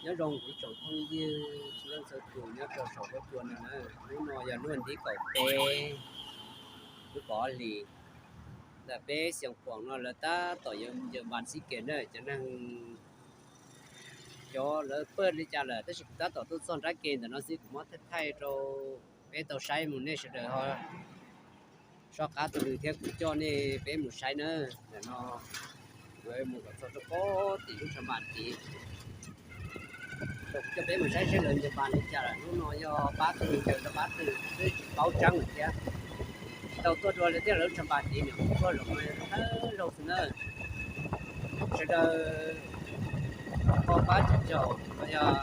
Nyob zoo kuv tsoom phooj ywg txhua leej txhua tus nyob rau saum huab cua no na. Hnub no yog hnub vas thib kaum peb lub kaum ob hlis, ntawm peb Xyooj Khuam no lawv tab tom yuav ncaws npas xib kev na. Cov neeg, cov lawv pawj li cas lawm, tab sis kuv tab tom tuaj txog nrab kev ntawm no xwb, kuv muab thaij thaij rau peb tau saib mus, nej sawv daws ho soj qab taug lw thiab kuv coj nej peb mus saib na. Ntawm no kuv mus kom txog rau pem tim lub tshav npas tid, kuv coj peb mus saib seb lawv ncaws npas li cas lawm. Hnub no yog pab twg ncaws rau pab twg twb tsis paub tseeb lawm thiab. Tsis tau tuaj dua li thiab, lawv lub tshav npas tid nws kuj tuaj zoo, thawj zaug xwb na. Sawv daws ho pab tsis tsaug, yog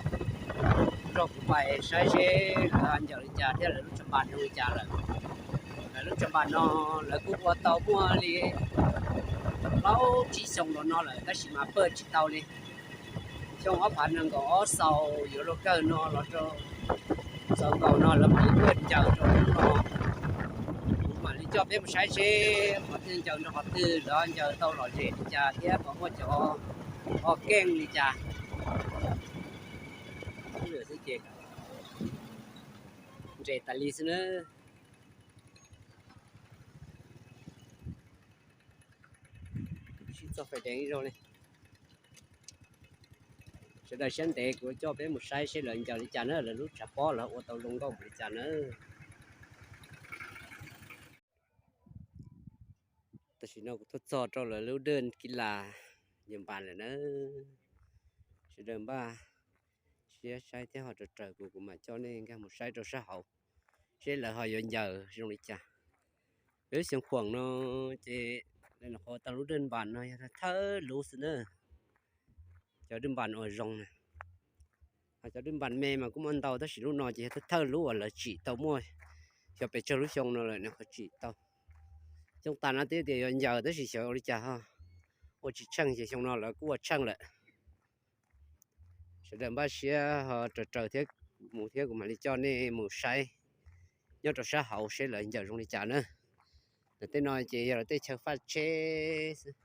nrog kuv pais saib seb lawv ncaws li cas thiab lawv lub tshav npas zoo li cas lawm. Lawv lub tshav npas no lawv kuj ua tau muaj li plaub tsib xyoo los no lawm, tab sis mas pawj tsis tau li. Xyoo ob phav nees nkaum ob xaus yuav luag kawg no los rau xaus nkaus no lawv mam li pawj ncaws rau hnub no. Kuv mam li coj peb mus saib seb qhov twg ncaws nrog qhov twg, lawv ncaws tau lom zem li cas thiab puas muaj cov ho keej li cas. Nres tas li xwb na. Sib txog fais deev ib zaug li. Sawv daws siab ntev, kuv coj peb mus saib seb lawv ncaws li cas na, lawv lub tshav pob lawv ua tau zoo nkauj npaum li cas na. Tam sim no kuv tuaj txog rau lawv lub dej kis las ncaws npas lawm na. Sawv daws npaj siab saib thiab ho raws raws kuv, kuv mam coj nej nkag mus saib rau sab hauv seb lawv ho yuav ncaws zoo li cas. Lub Xyooj Khuam no ces lawv nyuam qhuav tau lub dej npas no yog thawj lub xwb na. Cov dej npas uas zoo na, ho cov dej npas me mas kuj muaj ntau, tab sis lub no ces yog thawj thawj lub uas lawv tsim tau muaj, xyov pes tsawg lub xyoo no lawm nws qhov tsim tau. Xyoo tas no twb tias yuav ncaws tab sis xyov ua li cas ho ua tsis tsheej ces xyoo no lawv kuj ua tsheej lawm. Sawv daws npaj siab ho raws raws thiab mus thiab kuv mam li coj nej mus saib nyob rau sab hauv seb lawv ncaws zoo li cas na. Ntawm tej no ces yog lawv tej chaw faj tsheb xwb.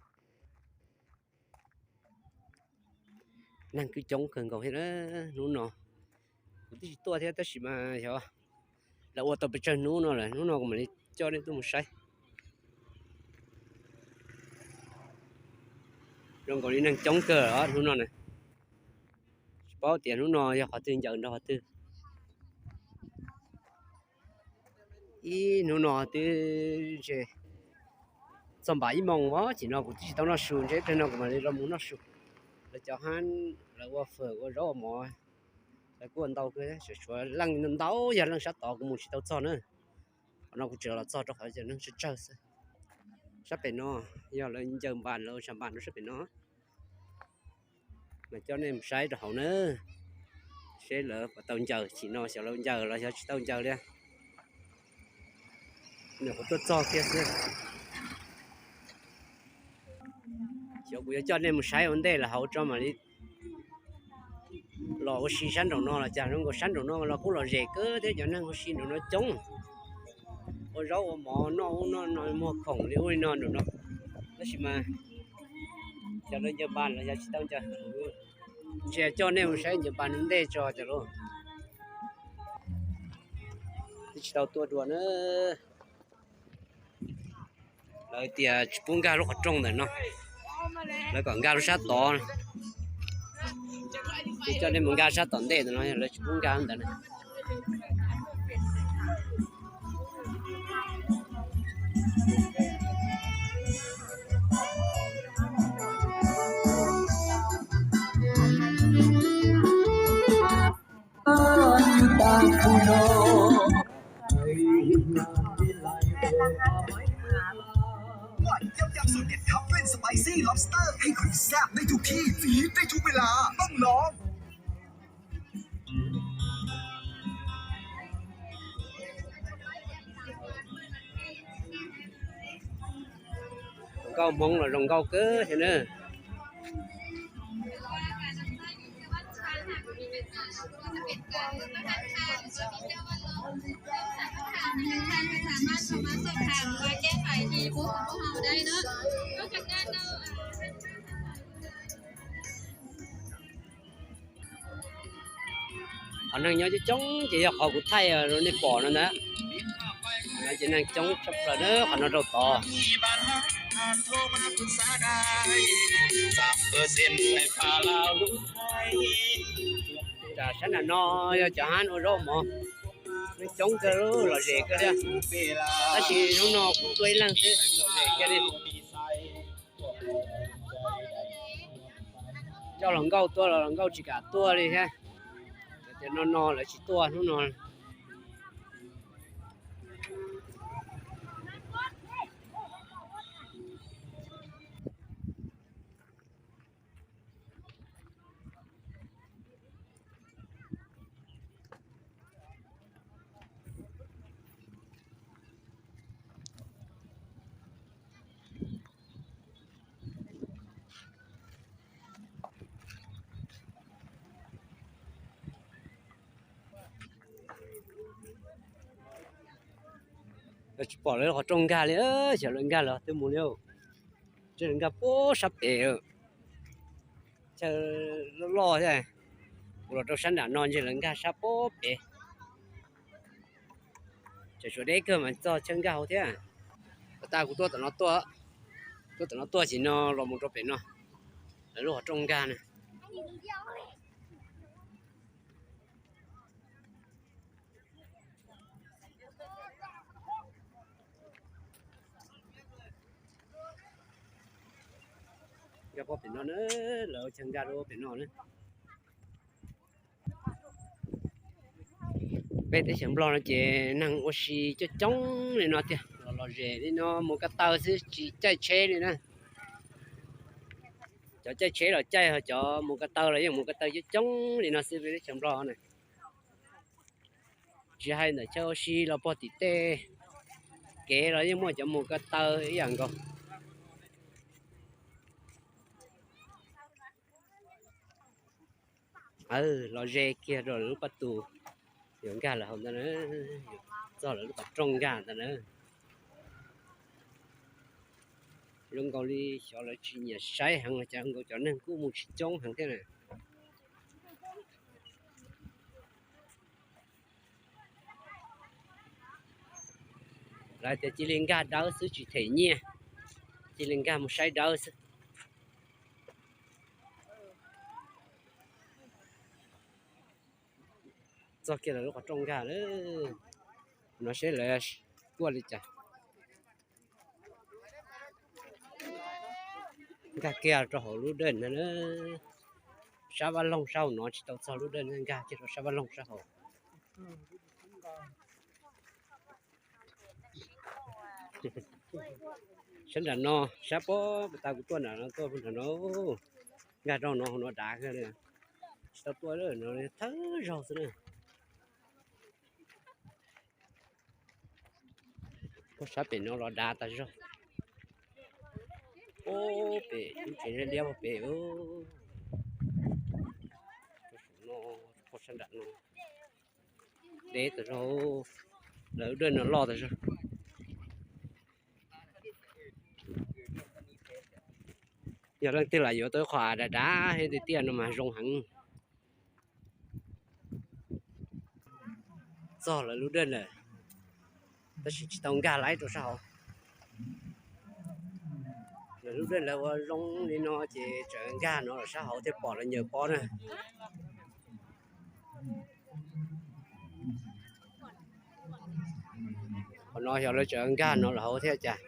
Neeg kuj coob kawg nkaus thiab na hnub no. Kuv twb tsis tuaj thiab tab sis mas xyov lawv ua tau pes tsawg hnub no lawm, hnub no kuv mam li coj nej tuaj mus saib. Zoo nkaus li neeg coob kawg os hnub no na. Tsis paub tias hnub no yog qhov twg ncaws nrog qhov twg. Ib hnub no twb ntshe txog npas ib moos os, chim no kuv twb tsis tau noj su, ntshe ib pliag no kuv mam li los mus noj su. Lawv cov hab lawv ua fawm ua zaub ua mov, lawv kuj ua ntau kawg, tshuav leej ntau yog leej sab tod kuv mus tsis tau txog na. Qhov no kuv tseem los txog rau qhov cov neeg tsawg tsawg xwb. Sab pem no yog lawv ncaws npas, lawv ua tshav npas rau sab pem no. Mas coj nej mus saib rau hauv na, seb lawv puas tau ncaws, chim no xyov lawv ncaws los xyov tsis tau ncaws li. Nws kuv tuaj txog kiag xwb. Xyov kuv yuav coj nej mus saib ua ntej lawm hauv tso mam li los ua si sab nraum no los cas zoo nkaus sab nraum no los kuj lom zem kawg thiab, cov neeg ua si nraum no coob. Ua zaub ua mov noj ub noj no muag khoom li ub li no nraum no. Tab sis mas xyov lawv ncaws npas los xyov tsis tau ncaws. Ntsia coj nej mus saib ncaws npas ntej tso cov lus. Twb tsis tau tuaj dua na. Lawv tias tsis pub nkag lub qhov rooj ntawm no, lawv kom nkag lub sab tod. Coj nej mus nkag sab tom ntej ntawm no, lawv tsis pub nkag ntawd na. Ngoại, yum yumสูตรเด็ดครับ French Spicy Lobster ให้คุณแซ่บได้ทุกที่ จี๊ดได้ทุกเวลา ต้องลอง Nkauj Hmoob los zoo nkauj kawg thiab na. สามารถโทรมาสอบถามหรือว่าแก้ไขที่บูธของพวกเราได้เนอะ นอกจากนั้นเรา อ่า Qhov neeg nyob coob coob ces yog qhov kuv thaij rau nej pom no ntag. Ces neeg coob tshaj plaws na qhov no rau tod. Sab nram no yog cov hab ua zaub mov, neeg coob kawg, lom zem kawg li. Tab sis hnub no kuv tuaj ib leeg xwb, lom zem kiag li. Coj hluas nkauj tuaj los hluas nkauj tsis kam tuaj li thiab. Tias no no lawv tsis tuaj hnub no. Tsis pom lawv qhov rooj nkag li, xyov lawv nkag los twb mus li. Tseem nkag puag sab pem, chaw loj loj thiab. Kuv los rau sab nram no ntshe lawv nkag sab puag pem. Tseem tshuav deb kawg mas txog chaw nkag hauv thiab. Pas tas kuv tuaj tom no tuaj, tuaj tom no tuaj ces no los mus rau pem no, lawv lub qhov rooj nkag na. Nkag puag pem no na, lawv ua chaw nkag rau pem no na. Peb teb chaws Nplog no ces neeg ua si coob coob li no tiag, los lom zem li no mus ko taw xwb tsis caij tsheb li na. Cov caij tsheb los caij, ho cov mus ko taw los yeej mus ko taw coob coob li no xwb peb teb chaws Nplog na. Tsis hais ntawm chaw ua si los puag tim tej kev los yeej muaj cov mus ko taw ib yam nkaus. Los ze kiag rau lawv lub paj tus, yuav nkag lawm hauv ntawd na, yuav txog lawv lub qhov rooj nkag ntawd na. Zoo nkaus li xyov lawv tsis nyiam saib heev los cas zoo nkaus cov neeg kuj mus tsis coob heev thiab na. Lawv tias cia li nkag dawb xwb tsis them nyiaj, cia li nkag mus saib dawb xwb. Txog kiag lawv lub qhov rooj nkag lawm, no seb lawv tuaj li cas. Nkag kiag rau hauv lub dawj no na. Sab vaj loog sab hauv no tsis tau txog lub dawj, nkag kiag rau sab vaj loog sab hauv. Sab nram no, sab pob pas tas kuv tuaj nram no tuaj puag nram no, nkag rau no hauv no dav kawg li. Tsis tau tuaj no, thawj zaug xwb na. Puag sab pem no los dav tas zog. Puag pem lub tsev liab liab puag pem. Puag sab nram no deb tas zog, lawv lub dawj no loj tas zog. Yog leej twg lam yuav tau ib qho av dav dav thiab tiaj tiaj no mas zoo heev. Txog lawv lub dawj lawm, tab sis tsis tau nkag laib rau sab hauv. Lawv lub dawj lawv ua zoo li no ces tseem nkag no los sab hauv thiaj pom lawv ncaws pob na. Qhov no xyov lawv tseem nkag no los hauv thiab cas,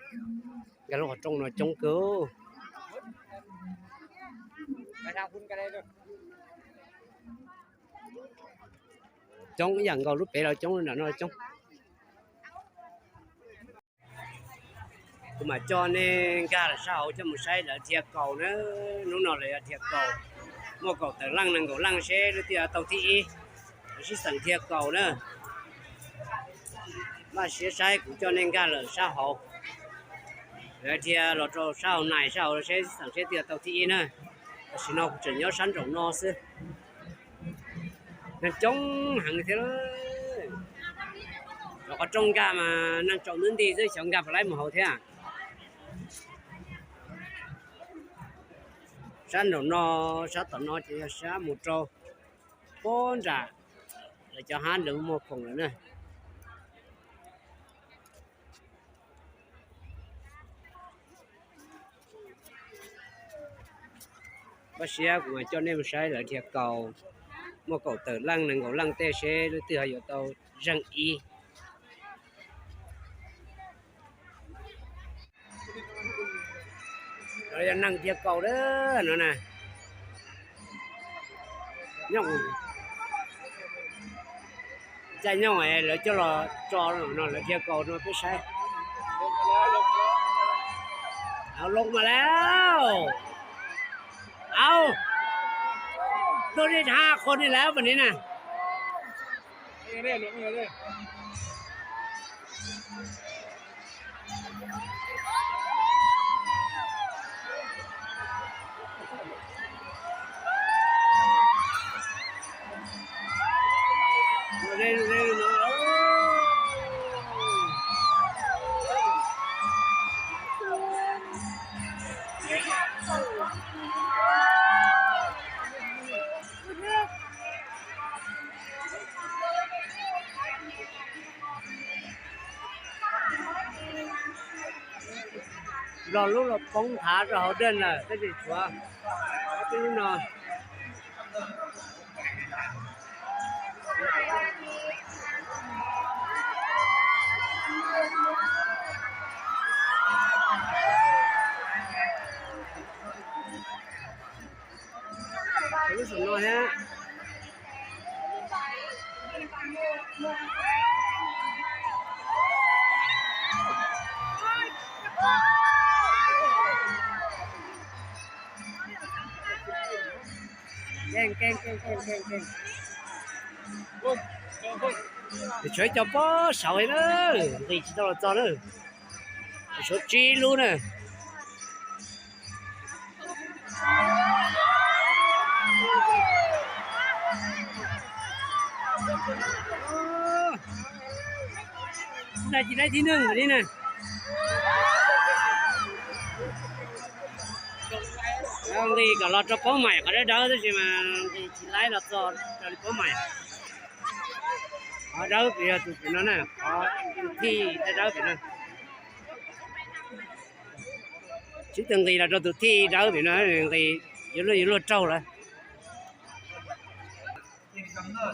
nkag lub qhov rooj no coob kawg. Coob ib yam nkaus lub pem los coob, nram no coob. Kuv mam coj nej nkag los sab hauv coj mus saib lawv dhia kaus na. Hnub no lawv yog dhia kaus, muaj kaum tawm leej nees nkaum leej seb lub twg tau thib ib. Lawv sib xeem dhia kaus na. Maj siab saib kuv coj nej nkag lawm sab hauv. Lawv dhia los rau sab hauv nais sab hauv seb xeem seb twg tau thib ib na. Tam sim no kuv tseem nyob sab nraum no xwb. Neeg coob heev thiab. Cov qhov rooj nkag mas neeg tsaus ntuj nti xwb xyov nkag puas laib mus hauv thiab. Sab nraum no, sab tom no ces yog sab mus rau pob nram Lawv cov hab lawv muaj khoom lawm na. Koj siab kuv mam coj nej mus saib lawv dhia kaus, muaj kaum tawm leej nees nkaum leej tej seb leej twg ho yuav tau zeeg ib. Lawv yog neeg dhia kaus na no na. Nyob caij nyoog lawv coj los tso no lawv dhia kaus no peb saib. Loo mas lawm. Au, tuaj li ha qhua ni lawm mas ni na. Los lub los poob thav rau hauv dej lawm tab sis tshuav ob peb lub no. Lub saum no thiab. Tshuav cov pob saud na, nqis tsis tau los txog na. Tshuav tsib lub na. Nag tsis laib thib neeg li na. Nqis kom los rau Paub Maim qhov dawb dawb tab sis mas nqis tsis laib los txog rau li Paub Maim. Qhov dawb pem yog tus pem no na, qhov tus thij dawb dawb pem no. Sib tw nqis los rau tus thij dawb pem no, nqis yuav luag yuav luag raug lawm.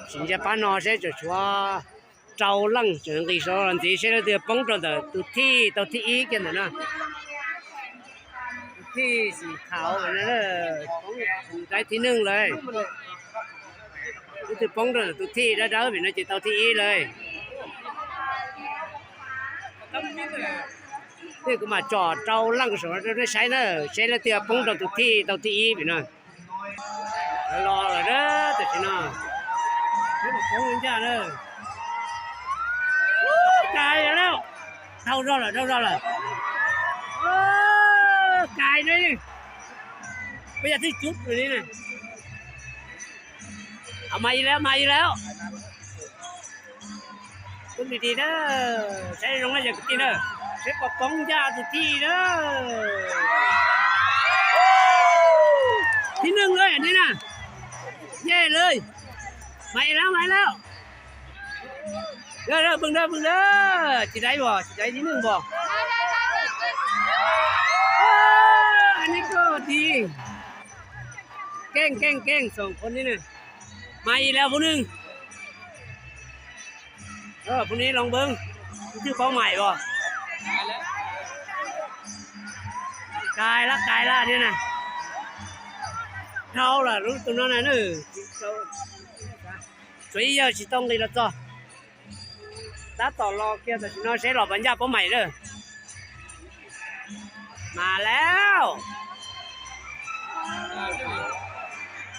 Tsis ntsia pab no seb tseem tshuav rau leej tseem nqis saud los ntxiv seb leej twg poob rau ntawm tus thij tau thib ib kiag ntawm no. Tus thij xim khaum poob, tus thib neeg lawm. Leej twg poob rau ntawm tus thij dawb dawb pem no ces tau thib ib lawm. Tej kuv mam tsom rau leej saum no rau nej saib na, seb leej twg poob rau tus thij tau thib ib pem no. Los lawm na, tam sim no peb mam poob ncaj na. Kais lawm, dhau zog lawm, dhau zog lawm. Kais no, peb yog thij cub li na. Mas ib lawm, mas ib lawm. Poob li ti na, saib zoo na yog kwv tij na, seb puas poob ncaj tus thij na. Thib neeg lawm ni na, yej lawm, mas ib lawm, mas ib lawm. Pw na, pw na, tsis dai os, tsis dai thib neeg os. Neb koj ti, keej keej keej xoom qhov ni na, mas ib lawm phooj ywg. Phooj ywg Loov Npeeb, twb Paub Maim os. Kais lawm, kais lawm ni na. Dhau lawm lub tus no na. Tsuas ib yawg tsis tau nqis los txog. Tab tom los kiag tam sim no seb los puas ncaj Paub Maim lawm. Mas lawm.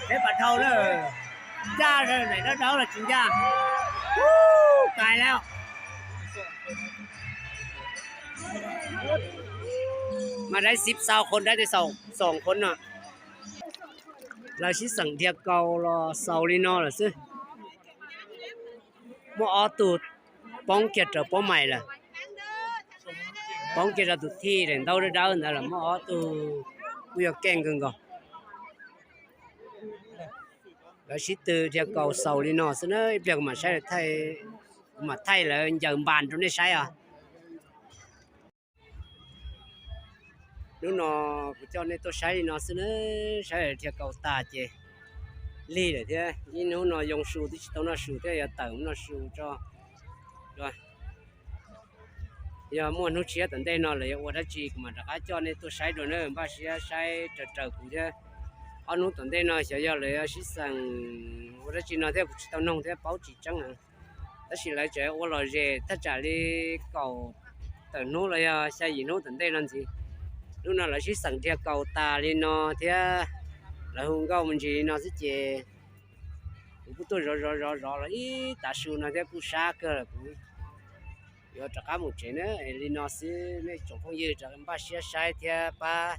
Peb pas dhau na. Ncaj, daim dawb dawb los tsis ncaj. Kais lawm. Mas dai xib xaus qhov dai tej xaus qhov no. Lawv sib xeem dhia kaus los xaus li no lawm xwb. Muaj ob tug poob kiag raws Paub Maim lawm. Poob kiag rau tus thij daim ntaub dawb dawb ntawd lawm, muaj ob tug kuj yog keej kawg nkaus. Lawv sib tw dhia kaus xaus li no xwb na, ib pliag kuv mam saib, kuv mam thaij lawv ncaws npas rau nej saib os. Hnub no kuv coj nej tuaj saib li no xwb na, saib lawv dhia kaus tas ces lig lawm thiab. Ib hnub no yoo su twb tsis tau noj su thiab, yuav tawm mus noj su tso. Yog muaj hnub tshiab tom ntej no lawv yuav ua dab tsi kuv mam rov qab coj nej tuaj saib dua na, npaj siab saib raws raws kuv thiab. Ob hnub tom ntej no xyov yog lawv yuav sib xeem ua dab tsi no thiab, kuv tsis tau noog thiab paub tsis tseeb na. Tab sis lawv tseem ua lom zem thaj tsam li kaum tawm hnub los yog xya yim hnub tom ntej no ntxiv. Hnub no lawv sib xeem dhia kaus tas li no thiab, lawv hu nkauj me ntsis li no xwb ces kuv kuj tuaj zov zov zov zov los ib tav su no thiab kuj sab kawg lawm, kuv yuav rov qab mus tsev na. Li no xwb nej tsoom phooj ywg, npaj siab saib thiab pab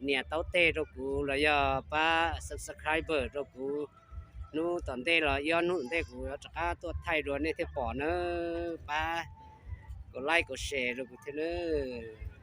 nias taub tej rau kuv los yog pab subscribe rau kuv. Hnub tom ntej los ib ob hnub tom ntej kuv yuav rov qab tuaj thaij dua nej thiaj pom na. Pab kom like kom share rau kuv thiab nawb.